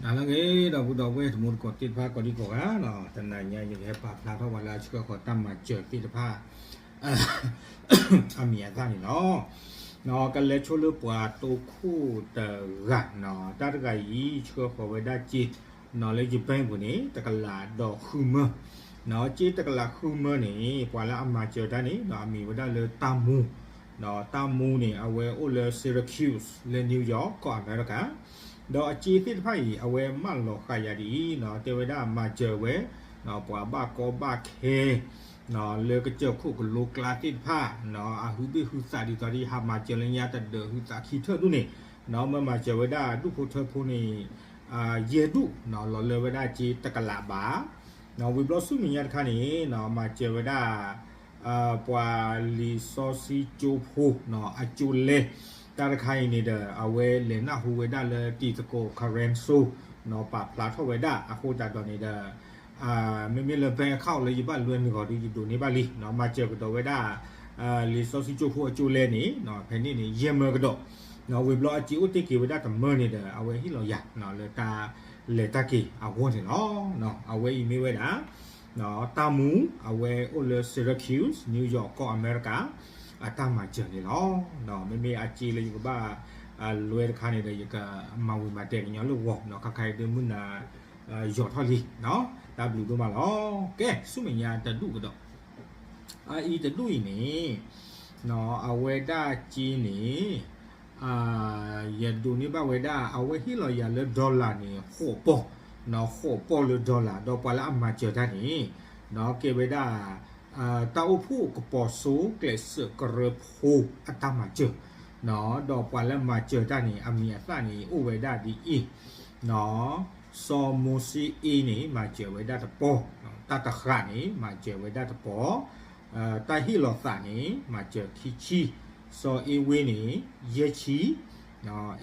နၤလၢအဂ့ၤ ဒီပုၢ်ဒီဝဲၢ်တံၤသကိးသ့ၣ်တဖၣ်ကိးဒံကိးဂၤ, တနၤညါယကဟဲပာ်ဖျါထီၣ်ပှၤလၢအဆှၢဃီၤတၢ်မၤစၢၤသ့ၣ်တဖၣ် အမံၤအသၣ်န့ၣ်လီၤ. ကလဲၤဆိလၢပှၤတိခိၣ်တဂၤ, တၢ်တဂၤအံၤ ဆှၢဃီၤဝဲဒၣ်စ့ လၢယဘဲၣ်ပူၤန့ၣ် တကလးဒီးဃုမၢ, စ့တကလးဃုမၢန့ၣ် ပှၤလၢအမၤစၢၤတၢ်န့ၣ် အမံၤဝဲဒၣ်လၢတၢ်မူ, တၢ်မူန့ၣ် အဝဲအိၣ်လၢ Syracuse လၢ New York ကီၢ်အမဲရကၤ, ဒီးအစ့သ့ၣ်တဖၣ်အံၤ အဝဲမၢလီၤဃာ်ယၤဒ်အံၤ, တဲဝဲဒၣ်မၤစၢၤဝဲ ပှၤဘၣ်ကီဘၣ်ခဲ လၢကစၢၢ်ခိၣ်ကလိကျါသ့ၣ်တဖၣ်, အဟုဘ့ၣ်ဟုသးဒ်သိးဒီး ဟးမၤစၢၤလၢညါတဒၢးဟုသးခံထၢၣ်ဒူၣ်န့ၣ်, မၢမၤစၢၤဝဲဒၣ်ဒူၣ်ဖိထၢဖိန့ၣ် ယဲၢ်ဒူၣ်, လီၤလၢဝဲဒၣ်စ့တကလးဘး, ဝံၤဘျီဆူမဲာ်ညါတခါန့ၣ် မၤစၢၤဝဲဒၣ် ပှၤလံာ်စီဆှံကၠိဖိ အကၠိလဲ, တၢ်တခါအံၤန့ၣ်ဒီး အဝဲလဲၤနၢ်ဟူဝဲဒၣ်လၢတံၤသကိး Carenso ပာ်ဖျါထီၣ်ဝဲဒၣ်အဃိသတးဒီးန့ၣ်ဒီး မ့မ့ၢ်လၢ bank account လၢယဘၣ်လွဲနုာ်ဂီၤဒီး ယဒိးန့ၢ်ဘၣ်လံ, မၤစၢၤကဒီးဝဲဒၣ် လံာ်စီဆှံကၠိဖိအကၠိလဲန့ၣ် ဖဲန့ၣ်န့ၣ် ယဲၢ်မၢကဒီး, ဝံၤဘျီအစ့အိၣ်တ့ၢ်က့ၤဝဲဒၣ်တမၢန့ၣ်ဒီး အဝဲဟ့ၣ်လီၤယၤ လၢတၢ်လဲၤတၢ်က့ၤအဂီၢ်န့ၣ်လီၤ. အဝဲအံၤမ့ၢ်ဝဲဒၣ် တၢ်မူ အဝဲအိၣ်လၢ Syracuse New York ကီၢ်အမဲရကၤ အတၢ်မၤစၢၤန့ၣ်လီၤ. မ့မ့ၢ်အစ့လၢယကဘၣ်လွဲတခါန့ၣ်ဒီး ယကမၤဝံၤမၤတဲာ်ကညီလၢဂီၤ, ခါခါအံၤဒုးမုၢ်နၤ ယီၤထီၣ်လံ, တၢ်ဘျုးဒိၣ်မးလီၤ. ကဲ ဆူမဲာ်ညါတဒူၣ်ကဒီး, အအံၤတဒူၣ်အံၤန့ၣ် အဝဲဒၣ်စ့န့ၣ် ယဒိးန့ၢ်ဘၣ်ဝဲဒၣ် အဝဲဟ့ၣ်လီၤယၤလၢ dollar န့ၣ် ဃိးပီၢ်, ဃိးပီၢ်လၢ dollar ဒီးပှၤလၢအမၤစၢၤတၢ်န့ၣ် ကဲဝဲဒၣ် တၢ်အိၣ်ဖှိၣ်ကပီၤစိကျဲးစၢးကရၢဖိအတၢ်မၤစၢၤ, ဒီးပှၤလၢမၤစၢၤတၢ်န့ၣ် အမံၤအသၣ်န့ၣ် အိၣ်ဝဲဒၣ်ဒ်အံၤ, စီၤမိၤၡ့အ့န့ၣ် မၤစၢၤဝဲဒၣ်တပီၢ်, တၢ်တဃာ်န့ၣ် မၤစၢၤဝဲဒၣ်တပီၢ်, တၢ်ဟ့ၣ်လီၤသးန့ၣ် မၤစၢၤခံဆံ, စီၤအ့ဝ့န့ၣ် ယဲၢ်ဆံ,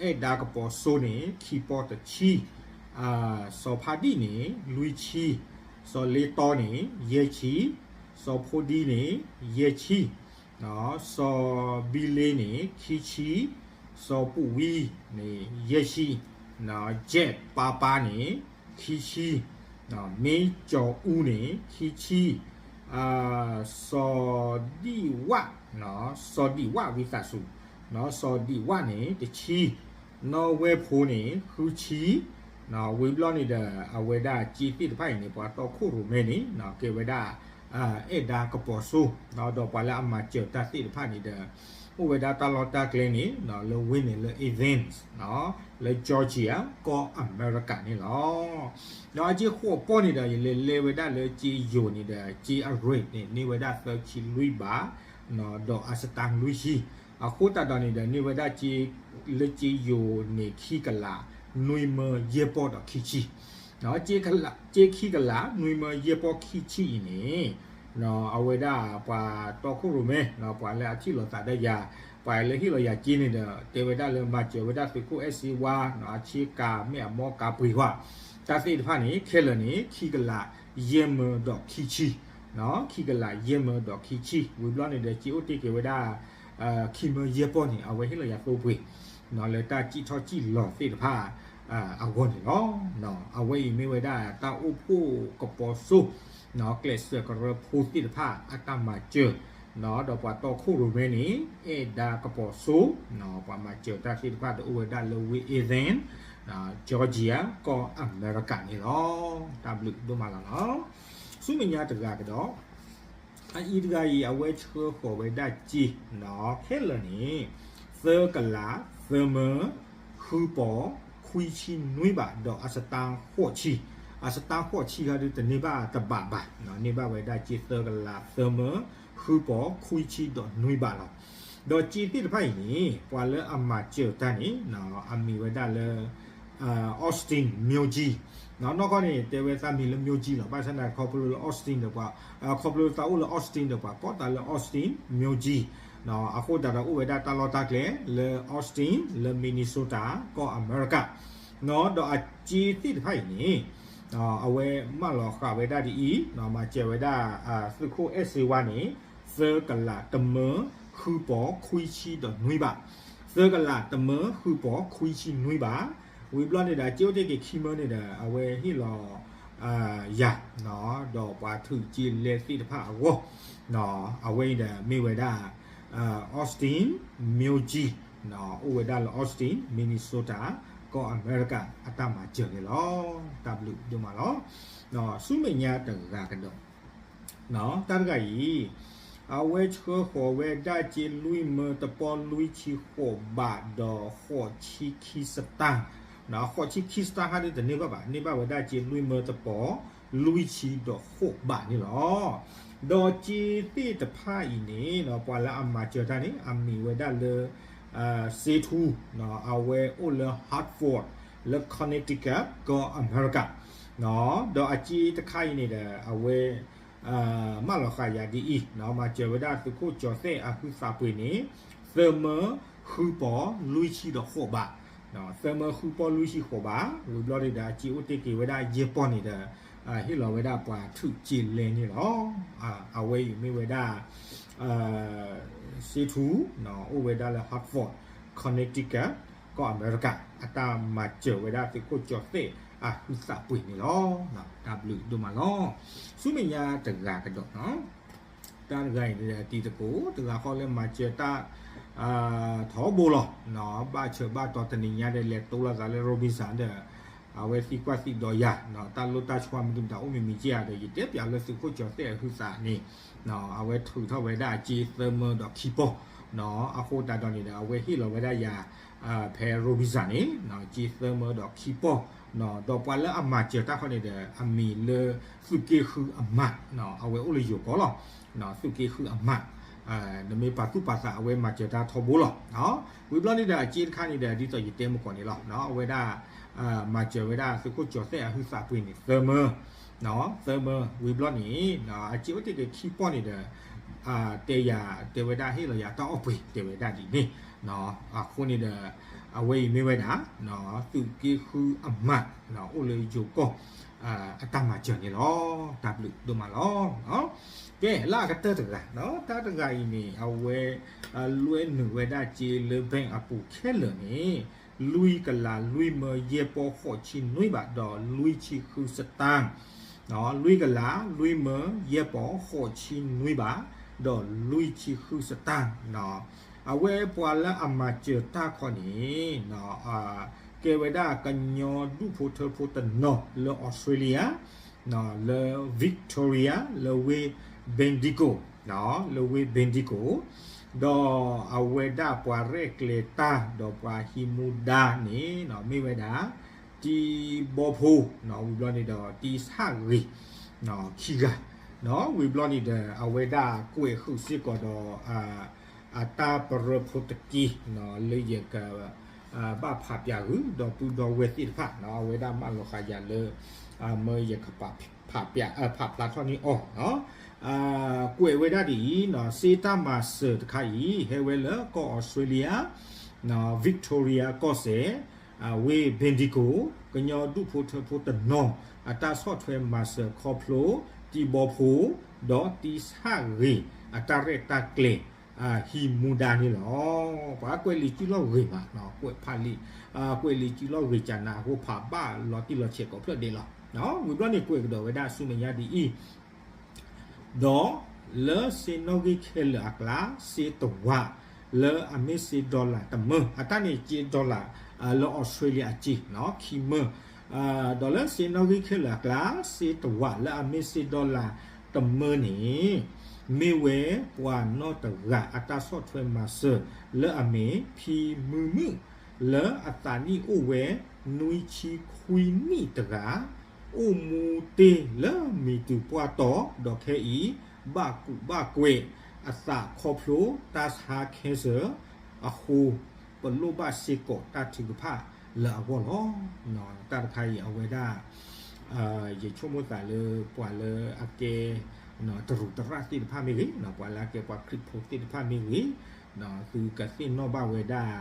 အဲၣ်ဒါကပီၤစိန့ၣ် ခံပီၢ်တဆံ, စီၤဖါဒံၣ်န့ၣ် လွံၢ်ဆံ, စီၤလ့တီန့ၣ် ယဲၢ်ဆံ, စီၤဖိဒံန့ၣ် ယဲၢ်ဆံ, စီၤဘံလ့န့ၣ် ခံဆံ, စီၤပူးဝံန့ၣ် ယဲၢ်ဆံ, ယဲၢ်ပၤပၤန့ၣ် ခံဆံ, မ့ၢ်ကၠီၤအူန့ၣ် ခံဆံ, စီၤဒံၣ်ဝၣ်, စီၤဒံၣ်ဝၣ်ဝံသးစူၤ, စီၤဒံၣ်ဝၣ်န့ၣ် တဆံ, နီၢ်ဝဲၢ်ဖိန့ၣ် ဃုဆံ, ဝံၤဘျီန့ၣ်ဒီး အဝဲဒၣ်စ့သ့ၣ်တဖၣ်အံၤန့ၣ် ပှၤတီခိၣ်ရိၣ်မဲန့ၣ် ကဲဝဲဒၣ် အဲၣ်ဒါကပီၤစိ, ဒီးပှၤလၢအမၤစၢၤတၢ်သ့ၣ်တဖၣ်န့ၣ်ဒီး အိၣ်ဝဲဒၣ်တၢ်လီၢ်တၢ်ကျဲန့ၣ် လၢဝ့ၢ်န့ၣ်လၢ Athens လၢ Georgia ကီၢ်အမဲရကၤန့ၣ်လီၤ. ဒီးအစ့ဃိးပီၢ်န့ၣ်ဒီး ယလဲၤလဲဝဲဒၣ်လၢစ့ယိၤန့ၣ်ဒီး စ့အရ့ၣ်န့ၣ် န့ၢ်ဝဲဒၣ်သၢဆံလွံၢ်ဘး, ဒီးအစတါလွံၢ်ဆံ, အဃိသတးဒီးန့ၣ်ဒီး န့ၢ်ဝဲဒၣ်စ့ လၢစ့ယိၤန့ၣ် ခံကလး နွံမၢယဲၢ်ပီၢ်ဒီးခံဆံ စ့ခံကလးနွံမၢယဲၢ်ပီၢ်ခံဆံအံၤန့ၣ် အဝဲဒၣ်ပှၤတီခိၣ်ရိၣ်မဲ ပှၤလၢအထံၣ်လိာ်သးဒီးယၤ ပှၤလၢဟ့ၣ်လီၤယၤစ့န့ၣ်ဒီး တဲဝဲဒၣ်လၢမၤစၢၤဝဲဒၣ်သုးခိၣ်အဲၣ်စ့ဝါ အဆ့ကၤမ့ၢ်အမီကၤပှ့ၤဟီ တၢ်သ့ၣ်တဖၣ်န့ၣ် ခဲလၢာ်န့ၣ် ခံကလးယဲၢ်မၢဒီးခံဆံ ခံကလးယဲၢ်မၢဒီးခံဆံ ဝံၤဘျီန့ၣ်ဒီး စ့အိၣ်တ့ၢ်က့ၤဝဲဒၣ် ခံမၢယဲၢ်ပီၢ်န့ၣ် အဝဲဟ့ၣ်လီၤယၤသိပှ့ၤ လၢတၢ်စံၣ်ထီၣ်စံၣ်လီၤသ့ၣ်တဖၣ် အဂီၢ်န့ၣ်လီၤ. အဝဲအံၤမ့ၢ်ဝဲဒၣ်တၢ်အိၣ်ဖှိၣ်ကပီၤစိ ကျဲးစၢးကရၢဖိသ့ၣ်တဖၣ်အတၢ်မၤစၢၤ ဒီးပှၤတီခိၣ်ရိၣ်မဲန့ၣ် အဲၣ်ဒါကပီၤစိ ပှၤမၤစၢၤတၢ်သ့ၣ်တဖၣ်ဒီးအိၣ်ဝဲဒၣ်လၢဝ့ၢ် Athens, Georgia ကီၢ်အမဲရကၤန့ၣ်လီၤ. တၢ်ဘျုးဒိၣ်မးလီၤလီၤ. ဆူမဲာ်ညါတဂၤကဒီး အအံၤတဂၤအံၤ အဝဲဆှၢဃီၤဝဲဒၣ်စ့ ခဲလၢာ်န့ၣ် သၢကလး သၢမၢ ဃုပီၢ် ခွံဆံနွံဘး ဒီးအစတါဃိးဆံ, အစတါဃိးဆံခါဒုးတန့ၢ်ဘၣ်တဘးဘၣ်, န့ၢ်ဘၣ်ဝဲဒၣ်စ့သၢကလး သၢမၢ ဃုပီၢ် ခွံဆံဒီးနွံဘးလီၤ. ဒီးစ့သ့ၣ်တဖၣ်အံၤန့ၣ် ပှၤလၢအမၤစၢၤတၢ်န့ၣ် အမံၤဝဲဒၣ်လၢ Austin မျိုးကြီး, နီၢ်ကီၢ်န့ၣ် တဲဝဲသးမံၤလၢ မျိုးကြီး လီၤ. ဘၣ်ဆၣ်န့ၣ် ခီဖျိလၢ Austin ဒီးပှၤ ခီဖျိလၢသးအိၣ်လၢ Austin ဒီးပှၤကိးသးလၢ Austin မျိုးကြီး, အဃိသတးဒီးအိၣ်ဝဲဒၣ်တၢ်လီၢ်တၢ်ကျဲလၢ Austin လၢ Minnesota ကီၢ်အမဲရကၤ, ဒီးအစ့သ့ၣ်တဖၣ်အံၤန့ၣ် အဝဲမၢလီၤဃာ်ဝဲဒၣ်ဒ်အံၤ, မၤစၢၤဝဲဒၣ် သုးခိၣ်အဲၣ်စ့ဝါန့ၣ် သၢကလးတမၢ ဃုပီၢ် ခွံဆံဒီးနွံဘး, သၢကလးတမၢ ဃုပီၢ် ခွံဆံနွံဘး, ဝံၤဘျီန့ၣ်ဒီး အစ့အိၣ်တ့ၢ်က့ၤခံမၢန့ၣ်ဒီး အဝဲဟ့ၣ်လီၤယၤ ဒီးပှၤထုးက့လဲသ့ၣ်တဖၣ်အဂီၢ်, အဝဲအံၤဒီးမ့ၢ်ဝဲဒၣ် Austin မျိုးကြီး အိၣ်ဝဲဒၣ်လၢ Austin Minnesota ကီၢ်အမဲရကၤ အတၢ်မၤစၢၤန့ၣ်လီၤ. တၢ်ဘျုးဒိၣ်မးလီၤ. ဆူမဲာ်ညါတဂၤကဒီး တၢ်တဂၤအံၤ အဝဲဆှၢဃီၤဝဲဒၣ်စ့လွံၢ်မၢတပီလွံၢ်ဆံဃိးဘးဒီးဃိးဆံခံစတၢ်, ဃိးဆံခံစတၢ်ဟါဒ်တန့ၢ်ဘၣ်ဘၣ်, န့ၢ်ဘၣ်ဝဲဒၣ်စ့လွံၢ်မၢတပီ လွံၢ်ဆံဒီးဃိးဘးန့ၣ်လီၤ. ဒီးစ့သ့ၣ်တဖၣ်အံၤန့ၣ် ပှၤလၢအမၤစၢၤတၢ်န့ၣ် အမံၤဝဲဒၣ်လၢ စ့ထူ, အဝဲအိၣ်လၢ Hartford လၢ Connecticut ကီၢ်အမဲရကၤ, ဒီးအစ့တခါအံၤန့ၣ်ဒီး အဝဲ မၢလီၤဃာ်ယၤဒ်အံၤ, မၤစၢၤဝဲဒၣ်သုးခိၣ်ကၠီၤသဲၣ်အဟုသးပှ့ၤန့ၣ် သၢမၢဃုပီလွံၢ်ဆံဒီးဃိးဘး, သၢမၢဃုပီလွံၢ်ဆံဃိးဘး, ဝံၤဘျီန့ၣ်ဒီး အစ့အိၣ်တ့ၢ်က့ၤဝဲဒၣ်ယဲၢ်ပီၢ်န့ၣ်ဒီး ဟ့ၣ်လီၤဝဲဒၣ်ပှၤထုးက့လဲန့ၣ်လီၤ. အဝဲအံၤမ့ၢ်ဝဲဒၣ် စ့ထူ, အိၣ်ဝဲဒၣ်လၢ Hartford Connecticut ကီၢ်အမဲရကၤ အတၢ်မၤစၢၤဝဲဒၣ်သုးခိၣ်ကၠီၤသဲၣ်အဟုသးပှ့ၤန့ၣ်လီၤ. တၢ်ဘျုးဒိၣ်မးလီၤ. ဆူမဲာ်ညါတဂၤကဒီး တၢ်တဂၤအံၤန့ၣ်ဒီး တံၤသကိးတဂၤဃီလၢမၤစၢၤတၢ် ထီဘိလီၤ. ဘၣ်ဆၢဘၣ်တီၤတနံၤညါဒီး လဲၤတိလီၤသးလၢ Robinson ဒီး အဝဲသံကွၢ်သံဒိးယၤ တၢ်လိၣ်တၢ်ဆှီမနုၤမတၤအိၣ်မံၤမံၤက့ဧါဒီး ယတဲပၠးလၢသုးခိၣ်ကၠီၤသဲၣ်အဟုသးန့ၣ် အဝဲထုးထီၣ်ဝဲဒၣ်အစ့သၢမၢဒီးခံပီၢ်, အဃိသတးဒီးန့ၣ်ဒီး အဝဲဟ့ၣ်လီၤဝဲဒၣ်ယၤ ဖဲ Robinson န့ၣ် စ့သၢမၢဒီးခံပီၢ်, ဒီးပှၤလၢအမၤစၢၤတၢ်ဃီန့ၣ်ဒီး အမံၤလၢသုးက့ဃုအမး, အဝဲအိၣ်လၢယိၤကီၢ်လီၤ. သုးက့ဃုအမး နမ့ၢ်ပာ်သူၣ်ပာ်သး အဝဲမၤစၢၤတၢ်ထီဘိလီၤ. ဝံၤဘျီန့ၣ်ဒီး အစ့တခါန့ၣ်ဒီး ဒ်သိးယတဲမကီၢ်န့ၣ်လီၤ. အဝဲဒၣ် မၤစၢၤဝဲဒၣ်သုးခိၣ်ကၠီၤသဲၣ်အဟုသးပှ့ၤန့ၣ် သၢမၢ, သၢမၢ, ဝံၤဘျီန့ၣ် အစ့အိၣ်တ့ၢ်က့ၤခံပီၢ်န့ၣ်ဒီး တဲယၤ တဲဝဲဒၣ်ဟ့ၣ်လီၤယၤတၢ်အီၣ်ပှ့ၤ တဲဝဲဒၣ်ဒ်န့ၣ်, အဃိန့ၣ်ဒီး အဝဲအံၤမ့ၢ်ဝဲဒၣ် သုးက့ဃုအမး အိၣ်လၢယိၤကီၢ် အတၢ်မၤစၢၤန့ၣ်လီၤ. တၢ်ဘျုးဒိၣ်မးလီၤ. ကဲ လၢအကတၢၢ်တဂၤ တၢ်တဂၤအံၤန့ၣ် အဝဲ လွဲနုာ်ဝဲဒၣ်စ့လၢ bank အပူၤခဲလၢာ်န့ၣ် လွံၢ်ကလးလွံၢ်မၢယဲၢ်ပီၢ်ဃိးဆံနွံဘး ဒီးလွံၢ်ဆံဃုစတၢ်, လွံၢ်ကလးလွံၢ်မၢယဲၢ်ပီၢ်ဃိးဆံနွံဘး ဒီးလွံၢ်ဆံဃုစတၢ်, အဝဲပှၤလၢအမၤစၢၤတၢ်ခီန့ၣ် ကဲဝဲဒၣ်ကညီဒူၣ်ဖိထၢဖိတနီၤလၢ Australia လၢ Victoria လၢဝ့ၢ် Bendigo, လၢဝ့ၢ် Bendigo, ဒီးအဝဲဒၣ်ပှၤရဲၣ်ကျဲၤတၢ် ဒီးပှၤဟံးမူဒါန့ၣ် မ့ၢ်ဝဲဒၣ် တံၤဘီဖိ ဝံၤဘျီန့ၣ်ဒီး တံၤဆၣ်ဂ့ၤ ခံဂၤ, ဝံၤဘျီန့ၣ်ဒီး အဝဲဒၣ်ကွဲးဃုာ်စ့ၢ်ကီးဒီး အတၢ်ပရၢဖိတက့ၢ် လၢယက ဘၣ်ဖးပၠးဂုာ် ဒီပုၢ်ဒီဝဲၢ်သ့ၣ်တဖၣ် အဝဲဒၣ်မၢလီၤဃာ်ယၤလၢ မၢယက ဖးဖျါထီၣ်န့ၢ်အီၤ, ကွဲးဝဲဒၣ်ဒ်အံၤ, စ့တၢ်မၤစၢၤတခါအံၤ ဟဲဝဲလၢကီၢ်အီစထြ့လယါ Victoria ကီၢ်စဲၣ် ဝ့ၢ် Bendigo ကညီဒူၣ်ဖိထၢဖိတနီၤ အတၢ်ဆီၣ်ထွဲမၤစၢၤခီဖျိ တံၤဘီဖိ ဒီးတံၤဆၣ်ဂ့ၤ အတၢ်ရဲၣ်တၢ်ကျဲၤ ဟံးမူဒါန့ၣ်လီၤ. ပှၤကွဲးလံာ်စုလီၢ်ဂ့ၤမး, ကွဲးဖးလံာ်, ကွဲးလံာ်စုလီၢ်ဂ့ၤကနၤအဃိ ဖးဘၣ်လီၤတံၢ်လီၤဆဲးကိးဖျၢၣ်ဒဲးလီၤ. ဝံၤဘျီန့ၣ် ကွဲးကဒီးဝဲဒၣ်ဆူမဲာ်ညါဒ်အံၤ, ဒီးလၢစ့နီၣ်ဂံၢ်ခဲလၢာ်အကျါ စ့တဝး လၢအမ့ၢ်စ့ dollar တမၢ, အတၢ်န့ၣ်စ့ dollar လၢ Australia အစ့ ခံမၢ, ဒီးလၢစ့နီၣ်ဂံၢ်ခဲလၢာ်အကျါ စ့တဝးလၢအမ့ၢ်စ့ dollar တမၢန့ၣ် မ့ၢ်ဝဲပှၤနီၢ်တဂၤအတၢ်ဆီၣ်ထွဲမၤစၢၤ လၢအမ့ၢ်ဖံမုၢ်မုၣ် လၢအသးနံၣ်အိၣ်ဝဲနွံဆံခွံနံၣ်တဂၤ အိၣ်မူတ့ၢ်လၢမံၤတုၤပှၢ်တီၤ ဒီးခဲအံၤ ဘၣ်ကူးဘၣ်ကွဲးအသးခီဖျိတၢ်ဆါ cancer အဃိ ပလိၣ်ဘၣ်စ့ၢ်ကီးတၢ်ထုကဖၣ်လၢအဂီၢ်လီၤ. တၢ်တခါအံၤအဝဲဒၣ် ယဆိကမိၣ်သးလၢပှၤလၢအကဲ တရူးတရၣ်သ့ၣ်တဖၣ်မ့ၢ်ဂ့ၤ, ပှၤလၢအကဲပှၤခရံာ်ဖိသ့ၣ်တဖၣ်မ့ၢ်ဂ့ၤ, သုကသ့ၣ်နီၣ်ဘၣ်ဝဲဒၣ်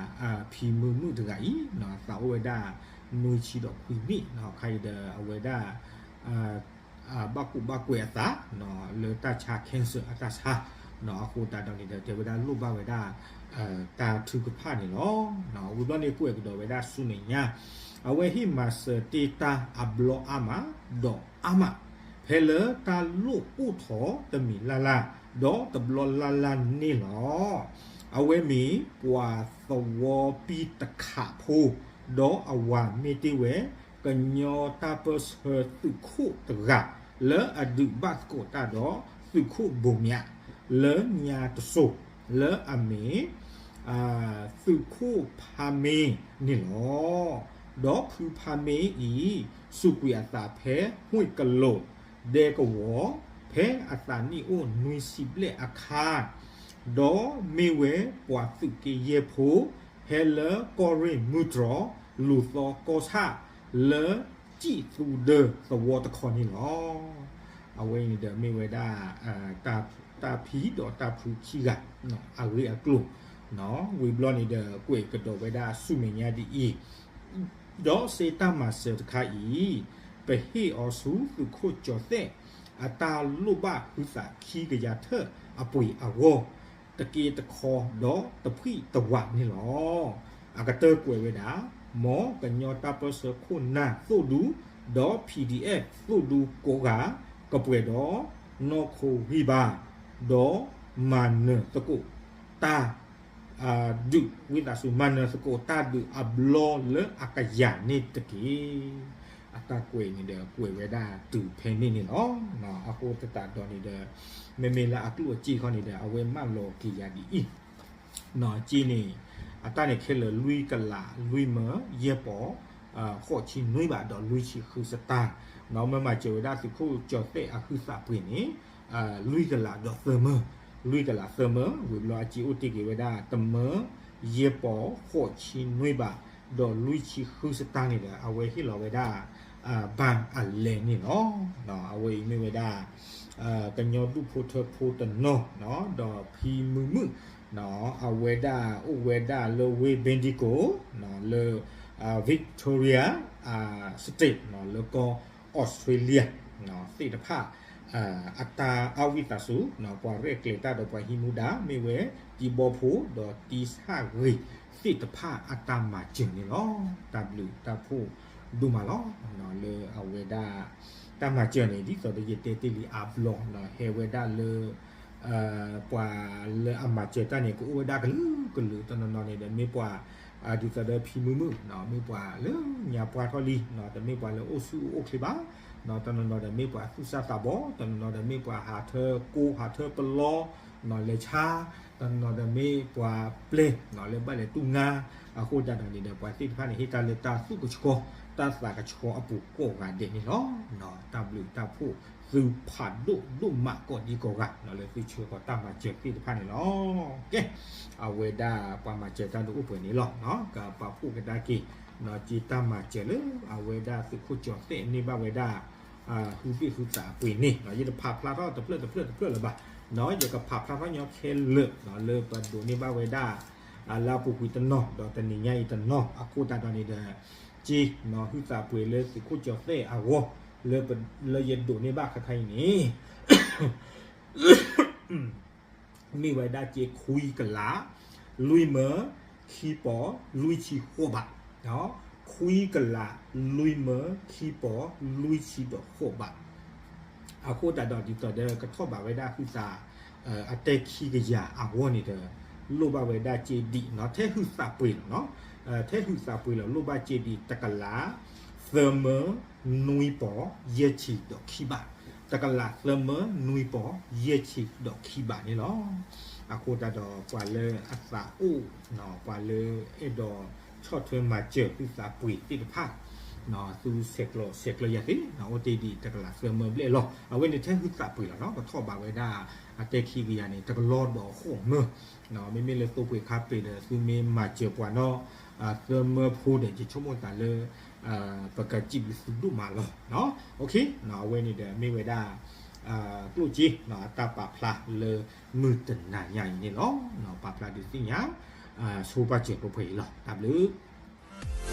ဖံမုၢ်မုၣ်တဂၤအံၤ သးအိၣ်ဝဲဒၣ် နွံဆံဒီးခွံနံၣ် ခါအံၤဒီးအဝဲဒၣ် ဘၣ်ကူးဘၣ်ကွဲးအသး လၢတၢ်ဆါ cancer အတၢ်ဆါ အဃိသတးဒီးန့ၣ်ဒီး တဲဝဲဒၣ်လိၣ်ဘၣ်ဝဲဒၣ် တၢ်ထုကဖၣ်န့ၣ်လီၤ. ဝံၤဘျီန့ၣ် ကွဲးကဒီးဝဲဒၣ်ဆူမဲာ်ညါ အဝဲဟ့ၣ်မၤစၢၤတ့ၢ်တၢ်အဘျီအါမး ဒီးအါမး ဖဲလၢတၢ်လိၣ်အိၣ်ထီၣ်တမံၤလၢ်လၢ် ဒီးတဘျီလၢ်လၢ်န့ၣ်လီၤ. အဝဲမ့ၢ်ပှၤသဝီပံတခးဖိ ဒီးအဝၤမ့ၢ်တ့ၢ်ဝဲ ကညီတၢ်ပၢၢ်ဆၢသုးခိၣ်တဂၤ လၢအဒုးဘၣ်သကိးတၢ်ဒီးသုးခိၣ်ဘိမၠး လၢညါတစိၤ လၢအမ့ၢ် သုးခိၣ်ဖါမ့ၢ်န့ၣ်လီၤ. ဒီးဖုဖါမ့ၢ်အံၤ စူးကွံာ်အသးဖဲ ဟွံၣ်ကလိာ် ဒဲကဝီၤ ဖဲအသးနံၣ်အိၣ်နွံဆံဘျဲၣ်အခါ ဒီးမ့ၢ်ဝဲပှၤသုးက့ယဲၢ်ဖိ ဖဲလၢကီၢ်ရ့ၣ်မုၢ်တြီၤ လူၤသီကီၢ်ဆၣ် လၢကံၣ်သူဒၢသဝီတခီန့ၣ်လီၤ. အဝဲအံၤန့ၣ်ဒီးမ့ၢ်ဝဲဒၣ် တၢ်ဖံဒီးတၢ်ဖုခံဂၤ အဂ့ၢ်အကျိၤ ဝံၤဘျီန့ၣ်ဒီး ကွဲးကဒီးဝဲဒၣ်ဆူမဲာ်ညါဒ်အံၤ, ဒီးစ့တၢ်မၤစၢၤတခါအံၤ ပဟ့ၣ်အီၤဆူသုးခိၣ်ကၠီၤသဲး အတၢ်လိၣ်ဘၣ်ဟုသးခံကယၤထၢၣ်အပှ့ၤအဂီၢ် တက့တခီဒီးတဖှံၣ်တဝးန့ၣ်လီၤ. အကတၢၢ်ကွဲးဝဲဒၣ် မ်ကညီတၢ်ပၢၢ်ဆၢခိၣ်နၢ်သိၣ်ဒူ ဒီး PDF သိၣ်ဒူကိးဂၤ ကပှဲၤဒီးနီၢ်ခိဂံၢ်ဘါ ဒီးမၤနၢၤသကိးတၢ် ဒုးဝံသးစူၤ မၤနၢၤသကိးတၢ်ဒုးအဘျီလၢအကယၤန့ၣ်တက့ၢ်. အတၢ်ကွဲးန့ၣ်ဒီး ကွဲးဝဲဒၣ်တုၤဖဲန့ၣ်န့ၣ်လီၤ. အဃိသတးဒီးန့ၣ်ဒီး မ့မ့ၢ်လၢအကျိၣ်အစ့ခီန့ၣ်ဒီး အဝဲမၢလီၤက့ၤယၤဒ်အံၤ, စ့န့ၣ် အတၢ်န့ၣ်ခဲလၢာ်လွံၢ်ကလး လွံၢ်မၢ ယဲၢ်ပီၤ ဃိးဆံနွံဘး ဒီးလွံၢ်ဆံဃုစတၢ်, မ့ၢ်မၤစၢၤဝဲဒၣ်သုးခိၣ်ကၠီၤသဲးအဟုသးပှ့ၤန့ၣ် လွံၢ်ကလးဒီးသၢမၢ, လွံၢ်ကလးသၢမၢ ဝံၤဘျီအစ့အိၣ်တ့ၢ်က့ၤဝဲဒၣ် တမၢ ယဲၢ်ပီၤ ဃိးဆံနွံဘး ဒီးလွံၢ်ဆံဃုစတၢ်န့ၣ်ဒီး အဝဲဟ့ၣ်လီၤဝဲဒၣ် ဘၣ်အလဲၣ်န့ၣ်လီၤ. အဝဲအံၤမ့ၢ်ဝဲဒၣ် ကညီဒူၣ်ဖိထၢဖိတနီၤ ဒီးဖံမုၢ်မုၣ် အဝဲဒၣ်အိၣ်ဝဲဒၣ်လၢဝ့ၢ် Bendigo လၢ Victoria State လၢကီၢ် Australia သ့ၣ်တဖၣ် အတၢ်အဝံသးစူၤ ပှၤရဲၣ်ကျဲၤတၢ်ဒီးပှၤဟံးမူဒါ မ့ၢ်ဝဲတံၤဘီဖိ ဒီးတံၤဆၣ်ဂ့ၤသ့ၣ်တဖၣ်အတၢ်မၤစၢၤန့ၣ်လီၤ. တၢ်ဘျုးတၢ်ဖှိၣ်ဒိၣ်မးလီၤ. လၢအဝဲဒၣ် တၢ်မၤစၢၤန့ၣ် ဒ်သိးဒီးယတဲတ့ၢ်လံအါဘျီ ဟဲဝဲဒၣ်လၢ ပှၤလၢအမၤစၢၤတၢ်န့ၣ် ကအိၣ်ဝဲဒၣ်ကလုာ်ကလုာ် တနီၤနီၤန့ၣ်ဒီးမ့ၢ်ပှၤ ဒ်သိးဒီးဖံမုၢ်မုၣ် မ့ၢ်ပှၤလၢညါပှၢ်ထီၣ်လံ တမ့ၢ်ပှၤလၢအိၣ်ဆူၣ်အိၣ်ချ့ဘၣ်, တနီၤနီၤဒီးမ့ၢ်ပှၤသူၣ်စၢ်သးဘီၣ်, တနီၤနီၤဒီးမ့ၢ်ပှၤဟးထၢကိးဟးထၢပလီ လဲၤဆါ, တနီၤနီၤဒီးမ့ၢ်ပှၤပျဲၢ် လၢဘၣ်လဲၤတူၢ်ငါ, အဃိသတးဒီးန့ၣ်ဒီး ပှၤသ့ၣ်တဖၣ်န့ၣ် ဟ့ၣ်တၢ်လၢတၢ်သူၣ်ကဆှီ တၢ်သးကဆှီအပူၤကိးဂၤဒဲးန့ၣ်လီၤ. တၢ်ဘျုးတၢ်ဖှိၣ်သုဖးဒိၣ်ဒိၣ်မးကိးဒံကိးဂၤ လၢသုဆှၢဃီၤတၢ်မၤစၢၤသ့ၣ်တဖၣ်န့ၣ်လီၤ. ကဲ အဝဲဒၣ်ပှၤမၤစၢၤတၢ်ဒုးအိၣ်ပှဲၤန့ၣ်လီၤ. ကပာ်ဖှိၣ်ကဒါက့ၤ စ့တၢ်မၤစၢၤလၢ အဝဲဒၣ်သုးခိၣ်ကၠီၤသဲးန့ၢ်ဘၣ်ဝဲဒၣ် ဟုသ့ၣ်ဟုသးအပှ့ၤန့ၣ် ယတဖးဖျါထီၣ်တဖျၢၣ်တဖျၢၣ်တဖျၢၣ်လၢၤဘၣ်, ယကဖးဖျါထီၣ်ညီခဲလၢာ် လၢပဒိးန့ၢ်ဘၣ်ဝဲဒၣ် လၢအပူၤကွံာ်တနီၤ ဒီးတနံၤညါအံၤတနီၤ အဃိသတးဒီးန့ၣ်ဒီး စ့ ဟုသးပှ့ၤလၢသုးခိၣ်ကၠီၤသဲးအဂီၢ် လၢယဒိးန့ၢ်ဘၣ်ခါခါအံၤန့ၣ် မ့ၢ်ဝဲဒၣ်စ့ခွံကလး လွံၢ်မၢ ခံပီၤ လွံၢ်ဆံဃိးဘး, ခွံကလး လွံၢ်မၢ ခံပီၤ လွံၢ်ဆံဒီးဃိးဘး, အဃိသတးဒီးဒ်သိးဒီးကထီၣ်ဘးဝဲဒၣ်ဟုသး အတဲခံကယၤအဂီၢ်န့ၣ်ဒီး လိၣ်ဘၣ်ဝဲဒၣ်စ့ဒံး ထဲဟုသးပှ့ၤလီၤ, ထဲဟုသးပှ့ၤလီၤ လိၣ်ဘၣ်စ့ဒံးတကလး သၢမၢ နွံပီၤ ယဲၢ်ဆံဒီးခံဘး, တကလးသၢမၢ နွံပီၤ ယဲၢ်ဆံဒီးခံဘးန့ၣ်လီၤ. အဃိသတးဒီးပှၤလၢအသးအိၣ် ပှၤလၢအဲၣ်ဒိးဆီၣ်ထွဲမၤစၢၤဟုသးပှ့ၤသ့ၣ်တဖၣ် သုဆဲးကျိးဆဲးကျၢယၤသ့ အိၣ်တ့ၢ်ဒံးတကလးသၢမၢဘျဲၣ်လီၤ. အဝဲန့ၣ်ထဲဟုသးပှ့ၤလီၤ ကထီၣ်ဘးဝဲဒၣ် အတဲခံကယၤန့ၣ် တကလီၤဒီးဃိးမၢ, မ့မ့ၢ်လၢသိပှ့ၤခါပ့ၤဒီး သုမ့ၢ်မၤစၢၤပှၤနီၢ် သၢမၢဖိဒီး ယဆိကမိၣ်သးလၢ ပကစံးဘျုးသုဒိၣ်မးလီၤ. အဝဲန့ၣ်ဒီးမ့ၢ်ဝဲဒၣ် ကျိၣ်စ့ အတၢ်ပာ်ဖျါလၢမုၢ်တနၤညါအံၤန့ၣ်လီၤ. ပာ်ဖျါဒုးသ့ၣ်ညါ ဆိပာ်စၢၤပှဲၤပှဲၤအံၤလီၤ. တၢ်ဘျုး